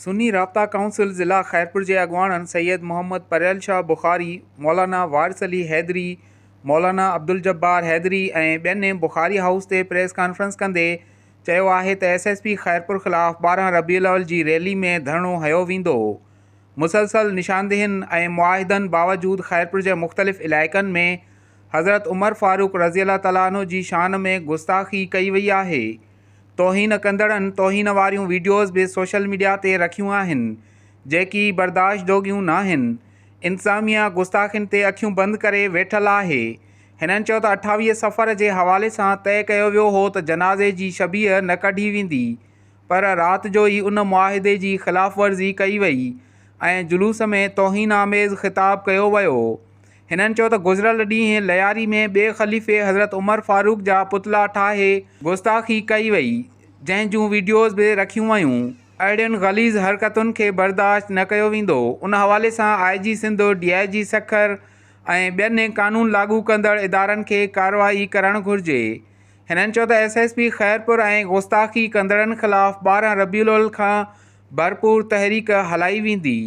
سني رابطا ڪائونسل ضلع خيرپور جي اڳواڻن سيد محمد پريل شاهه بخاري، مولانا وارث علي حيدري، مولانا عبدالجبار حيدري ۽ ٻين بخاري هائوس تي پريس ڪانفرنس ڪندي چيو آهي ته ايس ايس پي خيرپور خلاف 12 ربيع الاول جي ريلي ۾ ڌرڻو هنيو ويندو. مسلسل نشاندهين ۽ معاهدن باوجود خيرپور جي مختلف علائقن ۾ حضرت عمر فاروق رضي الله تعالٰي عنه جي شان ۾ گستاخي ڪئي وئي آهي. توهين ڪندڙن توهين واريون وڊيوز به سوشل ميڊيا تي رکيون آهن، جيڪي برداشت جوڳيون ناهن. انتظاميا گستاخين تي اکيون بند ڪري ويٺل آهي. هنن چيو ته 28 صفر جي حوالي سان طئي ڪيو ويو هو ته جنازي جي شبيهه نه ڪڍي ويندي پر رات جو ئي ان معاهدي جي خلاف ورزي ڪئي وئي ۽ جلوس ۾ توهين آميز خطاب ڪيو ويو. هنن چيو ته گذريل ڏينهن لياري ۾ ٻئي خليفي حضرت عمر فاروق جا پتلا ٺاهي گستاخي ڪئي وئي، جنهن جون وڊيوز به رکيون ويون، اهڙين غليظ حرڪتن کي برداشت نه ڪيو ويندو، ان حوالي سان I G Sindh, D I G Sukkur ۽ ٻين قانون لاڳو ڪندڙ ادارن کي ڪارروائي ڪرڻ گهرجي. هنن چيو ته ايس ايس پي خيرپور ۽ گستاخي ڪندڙن خلاف 12 ربيع الاول کان ڀرپور تحريڪ هلائي ويندي.